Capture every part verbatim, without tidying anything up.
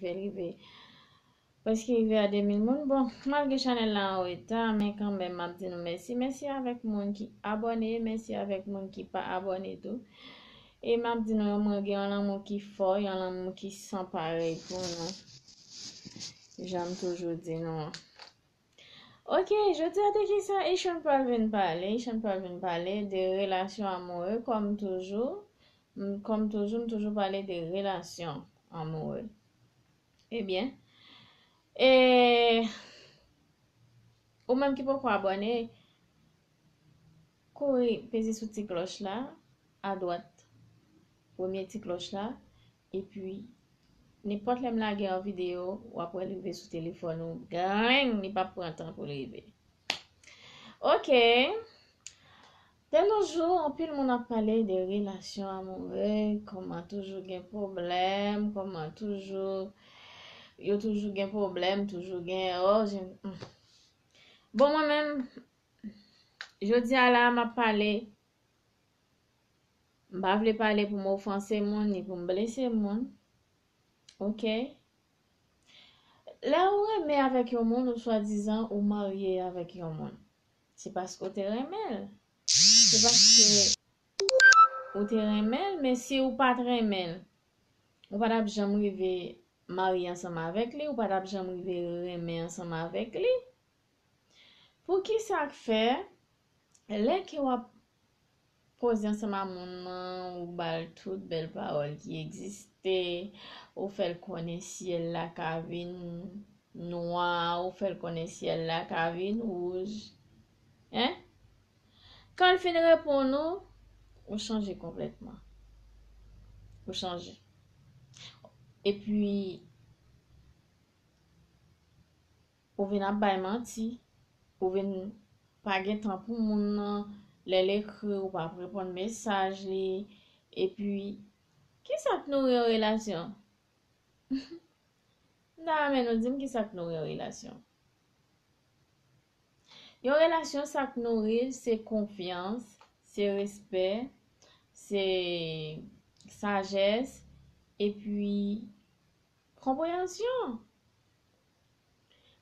rive, rive, prèske rive a de mil moun. Bon, malgre chanèl la an reta, men kanmenm, m ap di nou mèsi. Mèsi avèk moun ki abòne, mèsi avèk moun ki pa abòne tou. E m ap di nou, mwen gen yon lanmou ki fò, yon lanmou ki san parèy pou nou. Jan m toujou di nou an. Ok, jodi a de kisa Ishan pral vin pale? Ishan pral vin pale de relasyon amoure, kòm toujou. M, kòm toujou, m toujou pale de relasyon amoure. Ebyen, e ou menm ki poko abòne, kouri peze sou ti klòch la, adwat, premye ti klòch la, epi nenpòt lè m lage yon videyo, w ap wè l rive sou telefòn ou, greng, li p ap pran tan pou l rive. Ok. De nos jours, anpil moun ap pale de relasyon amoure, kòman toujou gen pwoblèm, kòman toujou, yo toujou gen pwoblèm, toujou gen, oh, je, hmm. Bon, mwen menm, jodi a la, m ap pale, m pa vle pale pou m ofanse moun, ni pou m blese moun. Ok? Lè ou renmen avèk yon moun, ou swadizan ou marye avèk yon moun, se paske ou te renmen l. Se paske ou te renmen l, men si ou pa t renmen l, ou pa t ap janm rive marye ansanm avèk li, ou pa t ap janm rive renmen ansanm avèk li. Poukisa k fè, lè ke w ap koze ansanm a moun nan, ou ba l tout bèl pawòl ki egziste, ou fè l konnen syèl la ka vin nwa, ou fè l konnen syèl la ka vin wouj. Hein? Kan l fin reponn ou, ou chanje konplètman. Ou chanje. Epi, ou vin ap bay manti, ou vin pa gen tan pou moun nan, lè l ekri, ou p ap reponn mesaj li, epi, kisa k nouri yon relasyon? M ta renmen nou di m kisa k nouri yon relasyon. Yon relasyon, sa k nouri l, se konfyans, se respè, se sajès, epi konpreyansyon.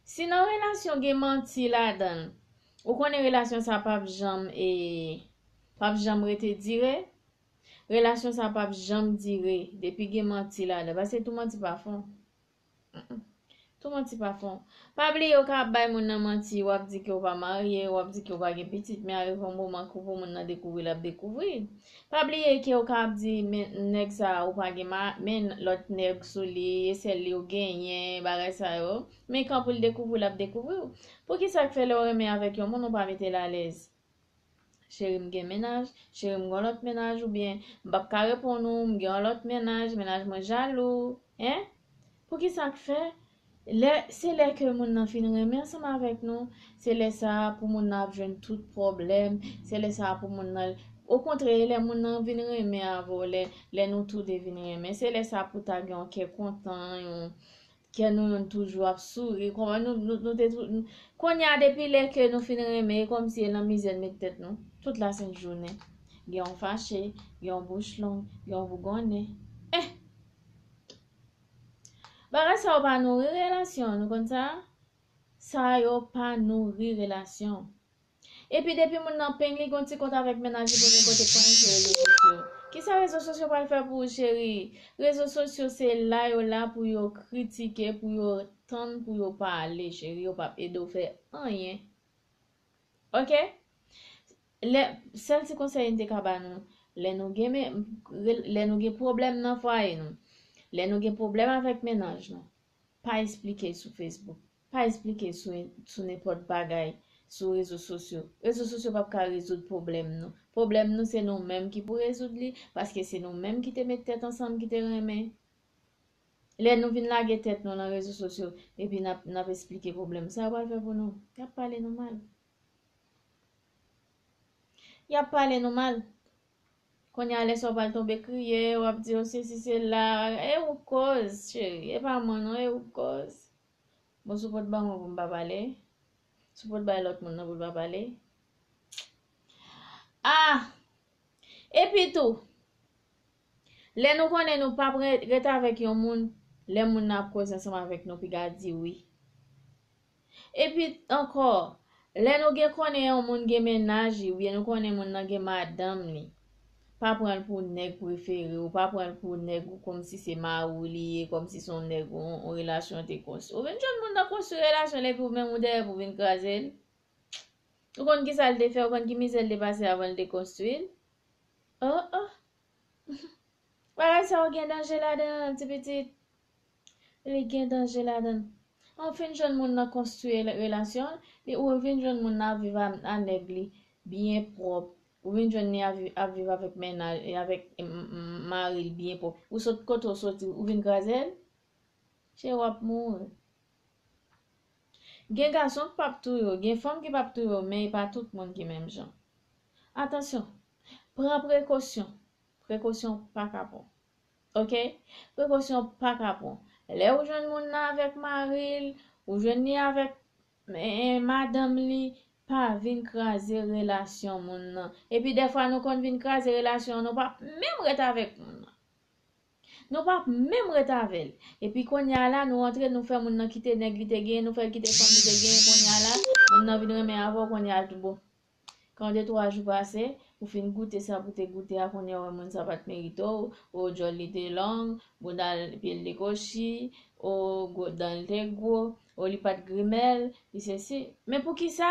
Si nan relasyon gen manti ladan l, ou konnen relasyon sa p ap janm, e, p ap janm rete dire. Relasyon sa p ap janm dire depi gen manti ladan, paske tou manti pa fon. Mm-mm. Tou manti pa fon. Pa bliye ou ka ap bay moun nan manti, w ap di ke ou pa marye, w ap di ke ou pa gen pitit, men arive yon moman ke pou moun nan dekouvri, l ap dekouvri. Pa bliye ke ou ka ap di, men nèg sa a ou pa gen ma-, men lòt nèg sou li, e sèl li ou genyen, bagay sa yo. Men kan pou l dekouvri, l ap dekouvri w. Poukisa k fè lè w renmen avèk yon moun, ou pa mete l alèz? Cheri, m gen mennaj, cheri, m gen lòt mennaj, oubyen m p ap ka reponn ou, m gen yon lòt mennaj, mennaj mwen jalou, hein? Poukisa k fè? Lè, se lè ke moun nan fin renmen ansanm avèk nou, se lè sa a pou moun nan ap jwenn tout pwoblèm, se lè sa a pou moun nan, okontrè, lè moun nan vin renmen avè w, lè, lè nou toude vin renmen, se lè sa a pou ta gen yon kè kontan, yon, kè nou youn toujou ap souri, kòman nou, nou, nou te tou-, nou, kounye a, depi lè ke nou fin renmen, e kòmsi e nan mizè n met tèt nou, tout lasent jounen. Gen yon fache, gen yon bouch long, gen yon bougonnen. Eh! Bagay sa yo pa nouri relasyon, nou konn sa? Sa yo pa nouri relasyon. Epi depi moun nan peng li gon ti kont avèk mennaj li, premye kote k konnen se rezo sosyo. Kisa rezo sosyo pral fè pou ou, cheri? Rezo sosyo se la yo la pou yo kritike, pou yo tann, pou yo pale, cheri. Yo p ap ede w fè anyen. Ok? Lè, sèl ti konsèy m te ka ba nou, lè nou gen men, lè nou gen pwoblèm nan fwaye nou, lè nou gen pwoblèm avèk mennaj nou, pa esplike sou Facebook. Pa esplike sou, sou nenpòt bagay sou rezo sosyo. Rezo sosyo p ap ka rezoud pwoblèm nou. Pwoblèm nou, se nou menm ki pou rezoud li, paske se nou menm ki te met tèt ansanm, ki te renmen. Lè nou vin lage tèt nou nan rezo sosyo, epi n ap, n ap esplike pwoblèm, sa yo pral fè pou nou? Y ap pale nou mal. Y ap pale nou mal. Kounye a, lè sa w pral tonbe kriye, w ap di, "O, sesi, sela." E ou k koz, cheri. E pa mwen, non, e ou k koz. Bon, si w pot ba mwen pou m pa pale, si w pot bay lòt moun nan pou l pa pale. Ah! Epi tou, lè nou konnen nou p ap re-, ret avèk yon moun, Lè moun nan ap koze ansanm avèk nou, piga di wi. Epi ankò, lè nou gen konnen yon moun gen mennaj li, oubyen nou konnen moun nan gen madanm li, pa pran l pou nèg prefere w, pa pran l pou nèg ou kòmsi se mari w li ye, kòmsi se yon nèg ou, yon relasyon te konstwi. Ou vin jwenn moun nan konstwi relasyon l epi ou menm ou dèyè pou vin kraze l. Ou konn kisa l te fè, ou konn ki mizè l te pase avan l te konstwi l? Oh, oh. Bagay sa yo gen danje ladan l, ti pitit. Li gen danje ladan l. Ou fin jwenn moun nan konstwi rela- relasyon l, li, ou vin jwenn moun nan ap viv a, a nèg li byen pwòp. Ou vin jwenn li ap vi- ap viv avèk mennaj, avèk m- m- mari l byen pwòp. Ou sot kote w soti, ou vin kraze l? Cheri, w ap mouri. Gen gason k p ap touye w, gen fanm ki p ap touye w, men e pa tout moun ki menm jan. Atansyon, pran prekosyon. Prekosyon pa ka pran. Oke? Prekosyon pa ka pran. Lè ou jwenn moun nan avèk mari l, ou jwenn li avèk eh, madanm li, pa vin kraze relasyon moun nan. Epi dèfwa nou konn vin kraze relasyon an, nou p ap menm ret avèk moun nan. Nou p ap menm ret avè l. Epi kounye a la, nou antre, nou fè moun nan kite nèg li te genyen, nou fè l kite fanm li te genyen. Kounye a la, moun nan vin renmen avè w, kounye a l tou bon. Kan de twa jou pase, ou fin goute sa pou te goute a, kounye a w wè moun sa pa t merite w, o djòl li te long, bouda l, pye l te kochi, o gwo dan l te gwo, o li pa t grimèl, li sesi. Men poukisa?